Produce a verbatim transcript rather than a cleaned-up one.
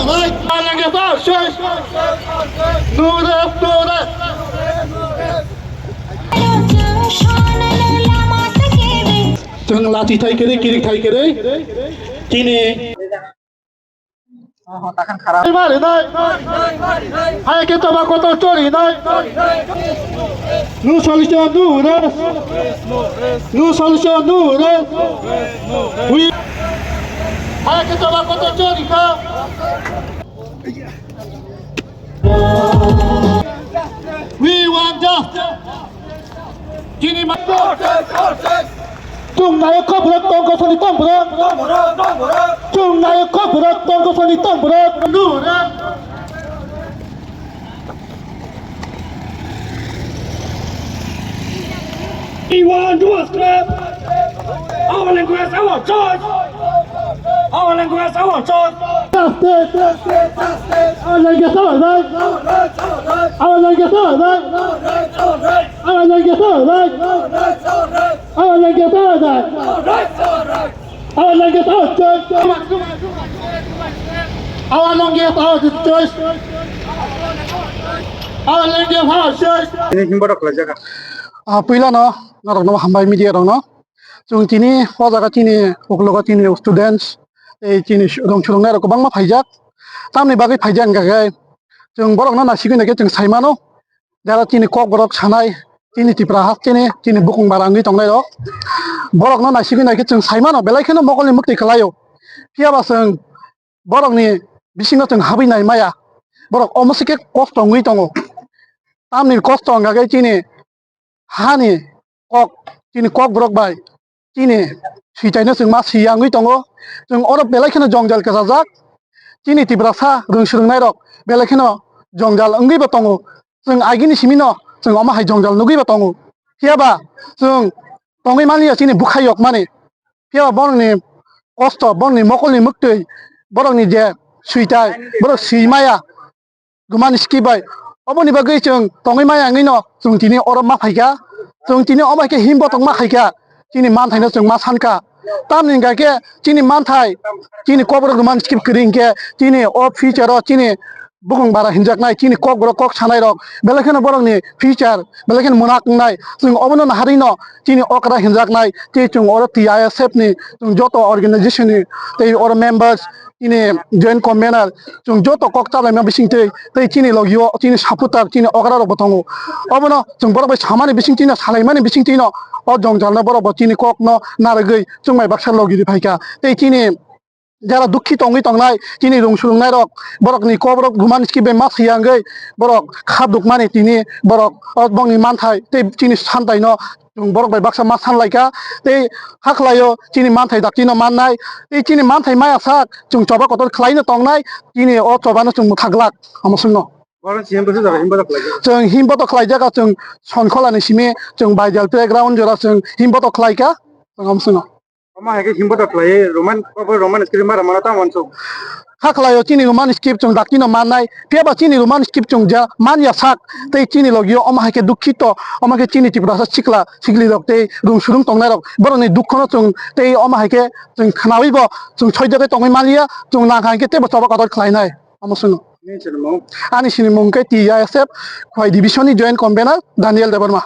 Right, Alange Fascist! No rest, no rest! Chwng lathi thai kwrwi, kirik thai kwrwi. Chini. Hai khe choba kotor chori nai. No solution, no rest. No solution, no rest. We, hai khe choba kotor chori kha. We want justice. Chini ma-, chwng nai kok borok tong kosoni tong borok. Chwng nai kok borok tong kosoni tong borok. We want to scrap. Our language, our choice. Our language, our choice. Justice, justice, justice. Our language, our right. Our language, our right. Our language, our right. Our language, our right. Our language, our right. Our language, our right. Our language, our choice. Our language, our choice. Our language, our choice. Ini himba rok khlaijak. Ah, puila no, norok no hambai media rok no. Chwng tini o jaga chini uklogo chini students, tei chini rong chwrwng nai rok kwbangma phaijak. Tamni bagwi phaijak hwnkha khe chwng borok no naisigwi naikhe chwng sai mano. Jara chini kok borok sanai, chini Tripura hasteni, chini bukung bara wngwi tongnai rok. Borok no naisigwi naikhe chwng sai mano, belai kheno mokol ni mwktwi kwlaio. Phiya ba chwng borok ni bisingo chwng habwi nai maya. Borok omo se khe kosto wngwi tongo. Tamni kosto hwnkha khe chini hani kok, chini kok borok bai chini switaino chwng ma siyangwi tongo. Chwng oro belai kheno jwngjal kwchajak. Chini Tiprasa rwng swrwngnairok belai kheno jwngjal wngwi bo tongo. Chwng agini simino chwng omo hai jwngjal nugwi bo tongo. Phiya ba chwng tongwi mani ya chini bwkhayok mani. Phiya ba borokni kosto, borokni mokolni mwktwi, borokni je switai, borok swi maya. Roman script bai. Oboni bagwi chwng tongwi maya wngwi no chwng tini oro ma phaikha. Chwng tini omo hai khe him botong ma khaikha. Chini manthaino chwng ma sankha. Tamni hwnkha khe chini manthai, chini kok borok Roman script kwrwi hwnkhe chini o future o chini bukung bara hinjaknai, chini kok borok kok sanairok belai kheno borokni future belai kheno mwnak wngnai. Chwng obono naharwi no chini okra hinjaknai tei chwng oro T I S F ni chwng joto organization ni tei oro members chini joint convener, chwng joto kok chablaima bisingtwi, tei chini logio chini supporter, chini okra rokbo tongo. Obono chwng borok bai samani bisingtwino, salaimani bisingtwino, o jwngjalno borokbo chini kokno narwgwi chwng bai baksa logi rwi phaikha. Tei chini jara dukhi tongwi tongnai, chini rung swrwngnairok, borokni kok borok Roman script bai ma siyangwi borok kha dukmani tini borok o bongni manthai tei chini santaino chwng borok bai baksa ma sanlaikha, tei hakhlaio chini manthai daktino mannai, tei chini manthai maya sak chwng choba kotor khlaino tongnai, chini o chobano chwng mwthak glak omo swngno. Oro chini bwswk jaga himba rok khlaijak. Chwng himba to khlaijak, chwng Sonkholani simi chwng Baidal playground jora chwng himba to khlaikha, chwng omo swngno. Omo hai khe himba to khlai Roman, obo Roman script mara mano tamo uansuk. Hakhlaio chini Roman script chwng daktino mannai, phiya ba chini Roman script chwng ja manya sak, tei chini logio omo hai khe dukhito, omo khe chini Tiprasa sikla sikli rok tei rung surung tongnai rok, borokni dukhono chwng tei omo hai khe chwng khnaui bo chwng soijakgwi tongwi manliya, chwng nang hai khe teibo choba kotor khlainai, omo swngno. Nini sinimung? Ani sinimung khe T I S F Khowai division ni joint convener Daniel Debbarma.